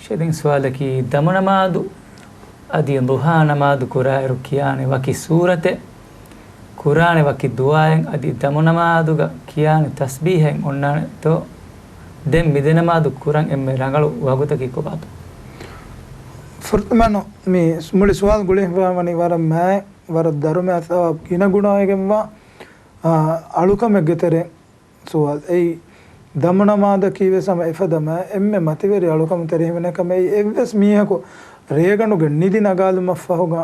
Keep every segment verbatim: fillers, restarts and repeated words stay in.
ޝެދިން ސުވާލަކީ، ދަމުނަމާދު އަދި ޟުޙާ ނަމާދު ކުރާއިރު ކިޔާނެ ވަކި ސޫރަތެއް، ކުރާނެ ވަކި ދުޢާއެއް އަދި ދަމުނަމާދުގަ ކިޔާނެ ތަސްބީޙެއް އޮންނާނެތޯ؟ ދެން މިދެނަމާދު ކުރަން އެންމެ ރަނގަޅު ވަގުތަކީ ކޮބާތޯ؟ ފުރަތަމަ މި މުޅި ސުވާލު ގުޅިފަވަނީ ވަރަށް މާތް، ވަރަށް ދަރުމައަށް ގިނަ ގުނަވެގެންވާ، އާ، އަޅުކަމެއްގެ ތެރެއިން ސުވާލު. އެއީ، ދަމުނަމާދަކީވެސް ހަމަ އެފަދަ މާތް އެންމެ މަތިވެރި އަޅުކަމު ތެރެ ހިމެނޭ ކަމެއް. އެއީ އެއްވެސް މީހަކު ރޭގަނޑުގެ ނިދި ނަގާލުމަށްފަހުގަ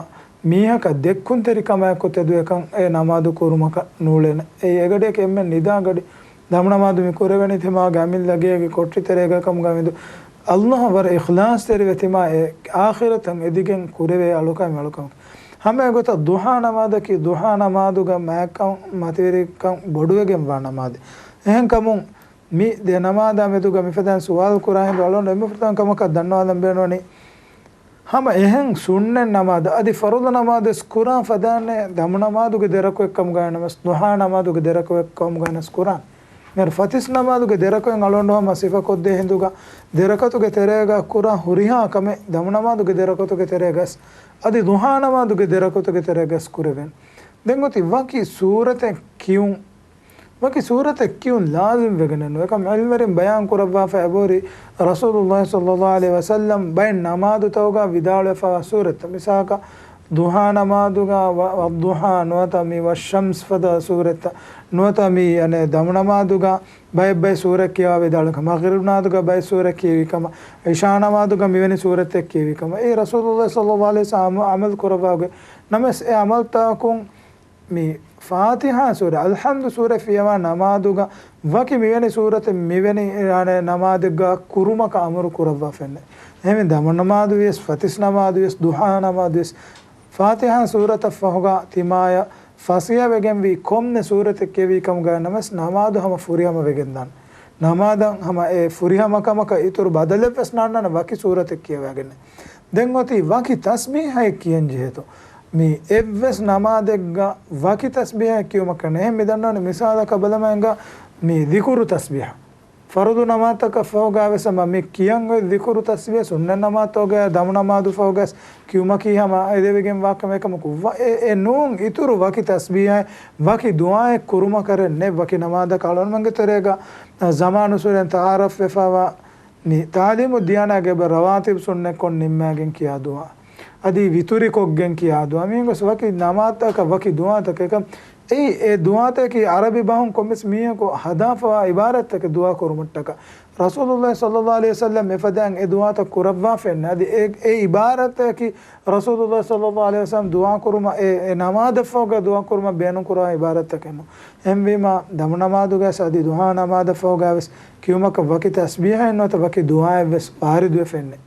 މީހަކަށް ދެއްކުންތެރިކަމާއެކު ތެދުވެކަން އެ ނަމާދު ކުރުމަކަށް ނޫޅޭނެ. އެއީ އެގަޑިއަކީ އެންމެ ނިދާގަޑި. ދަމުނަމާދު މި ކުރެވެނީ ތިމާގެ އަމިއްލަ ގެޔަކީ ކޮޓަރި ތެރޭގަ ކަމުގަ މެދު. އައްލާހަށް ވަރަށް އިޚްލާޞްތެރިވެ ތިމާ އެ އާޚިރަތަށް އެދިގެން ކުރެވޭ އަޅުކަމެއް އަޅުކަމެއް. ހަމަ އެގޮތަށް ޟުޙާ ނަމާދަކީ ޟުޙާ ނަމާދުގަ މާތްކަން މަތިވެރިކަން ބޮޑުވެގެންވާ ނަމާދެއް. އެހެންކަމުން މި ދެ ނަމާދާ މެދުގަ މިފަދައިން ސުވާލު ކުރާ ހިނދު އަޅުގަނޑު އެންމެ ފުރަތަމަ ކަމަކަށް ދަންނަވާލަން ބޭނުންވަނީ، ހަމަ އެހެން ސުންނަތް ނަމާދު އަދި ފަރުޟު ނަމާދުވެސް ކުރާން ފަދައިންނޭ ދަމުނަމާދުގެ ދެ ރަކުޢަތް ކަމުގައި ނަމަވެސް ޟުޙާ ނަމާދުގެ ދެ ރަކުޢަތް ކަމުގައި ނަސް ކުރާން. މިހާރު ފަތިސް ނަމާދުގެ ދެ ރަކުޢަތް އަޅުގަނޑު ހަމަ ސިފަކޮށްދޭ ހިނދުގަ ދެ ރަކުޢަތުގެ ތެރޭގަ ކުރާ ހުރިހާ ކަމެއް ދަމުނަމާދުގެ ދެ ރަކުޢަތުގެ ތެރޭގަސް އަދި ޟުޙާ ނަމާދުގެ ދެ ރަކުޢަތުގެ ތެރޭގަސް ކުރެވެން. ދެން އޮތީ ވަކި ސޫރަތެއް ކިޔުން. ވަކި ސޫރަތެއް ކިޔުން ލާޒިމް ވެގެނެއް ނުވޭ. އެކަމް ޢިލްމުވެރިން ބަޔާން ކުރައްވާފަ އެބަހުރި ރަސޫލުﷲ ޞައްލަﷲ ޢަލައިހި ވަސައްލަމް ބައެއް ނަމާދުތަކުގަ ވިދާޅުވެފަވާ ސޫރަތްތައް. މިސާލަކަށް ޟުޙާ ނަމާދުގަ ވަ-، ވައްޟުޙާ ނުވަތަ މި ވައްޝަމްސް ފަދަ ސޫރަތްތައް ނުވަތަ މި އަނެއް ދަމު ނަމާދުގަ ބައެއް ބައެއް ސޫރަތް ކިޔަވާ ވިދާޅުވި ކަމަށް، މަޣްރިބް ނަމާދުގަ ބައެއް ސޫރަތް ކިޔެވި ކަމަށް، ޢިޝާ ނަމާދުގަ މިވެނި ސޫރަތެއް ކިޔެވި ކަމަށް. އެއީ ރަސޫލުﷲ ޞައްލަﷲ ޢަލައިހި ވަސައްލަމް ޢަމަލު ކުރައްވާގޮތް. ނަމަވެސް އެ ޢަމަލުތަކުން މި ފާތިޙާ ސޫރަ، އަލްޙަމްދު ސޫރަ ފިޔަވާ ނަމާދުގަ ވަކި މިވެނި ސޫރަތެއް މިވެނި އާނެ ނަމާދެއްގަ ކުރުމަކަށް އަމުރު ކުރައްވާފެންނެ. އެހެންވެ ދަމު ނަމާދުވިޔަސް، ފަތިސް ނަމާދުވިޔަސް، ދުޙާ ނަމާދުވިޔަސް، ފާތިޙާ ސޫރަތަށް ފަހުގަ ތިމާޔަށް ފަސޭހަވެގެންވީ ކޮންމެ ސޫރަތެއް ކިޔެވީ ކަމުގަ ނަމަވެސް ނަމާދު ހަމަ ފުރިހަމަ ވެގެންދާނެ. ނަމާދަށް ހަމަ އެ ފުރިހަމަކަމަކަށް އިތުރު ބަދަލެއްވެސް ނާންނާނެ ވަކި ސޫރަތެއް ކިޔަވައިގެން. ދެން އޮތީ ވަކި ތަސްބީޙައެއް ކިޔަން ޖެހޭތޯ؟ މި އެއްވެސް ނަމާދެއްގަ ވަކި ތަސްބީޙައެއް ކިޔުމަކަށް ނެހެން. މި ދަންނަވަނީ މިސާލަކަށް ބަލަމާއިންގަ މި ޛިކުރު ތަސްބީޙަ. ފަރުޟު ނަމާދުތަކަށް ފަހުގަވެސް ހަމަ މި ކިޔަން އޮތް ޛިކުރު ތަސްބީޙަ ސުންނަތް ނަމާދުތަކުގަ ދަމު ނަމާދު ފަހުގަވެސް ކިޔުމަކީ ހަމަ އެދެވިގެން ވާ ކަމެއް ކަމަކު ވަ-، އެ، އެ ނޫން އިތުރު ވަކި ތަސްބީޙައެއް ވަކި ދުޢާއެއް ކުރުމަކަށް ނެތް. ވަކި ނަމާދަކަށް އަޅުގަނޑުމެންގެ ތެރޭގަ ޒަމާނުއްސުރެން ތަޢާރަފްވެފަވާ މި ތަޢުލީމުއްދިޔާނާގެ އެބަ ރަވާތިބު ސުންނަތްކޮށް ނިންމައިގެން ކިޔާ ދުޢާ. އަދި ވިތުރިކޮށްގެން ކިޔާ ދުޢާ. މިހެން ގޮސް ވަކި ނަމާދުތަކަށް ވަކި ދުޢާތަކެއް ކަމަށް. އެއީ އެ ދުޢާތަކީ ޢަރަބި ބަހުން ކޮންމެސް މީހަކު ހަދާފަވާ ޢިބާރަތްތަކެއް ދުޢާ ކުރުމަށްޓަކާ. ރަސޫލުﷲ ޞައްލަﷲ ޢަލައިހި ވަސައްލަމް އެފަދައިން އެ ދުޢާތައް ކުރައްވާފައެއްނެ. އަދި އެ، އެ ޢިބާރަތަކީ ރަސޫލުﷲ ޞައްލަﷲ ޢަލައިހި ވަސައްލަމް ދުޢާ ކުރުމަށް އެ، އެ ނަމާދަށްފަހުގަ ދުޢާ ކުރުމަށް ބޭނުން ކުރާ ޢިބާރަތްތަކެއް ނޫން. އެހެންވީމަ ދަމު ނަމާދުގަވެސް އަދި ދުޙާ ނަމާދަށްފަހުގަވެސް ކިޔުމަކަށް ވަކި ތަސްބީޙައެއް ނުވަތަ ވަކި ދުޢާއެއްވެސް ވާރިދުވެފައެއްނެ.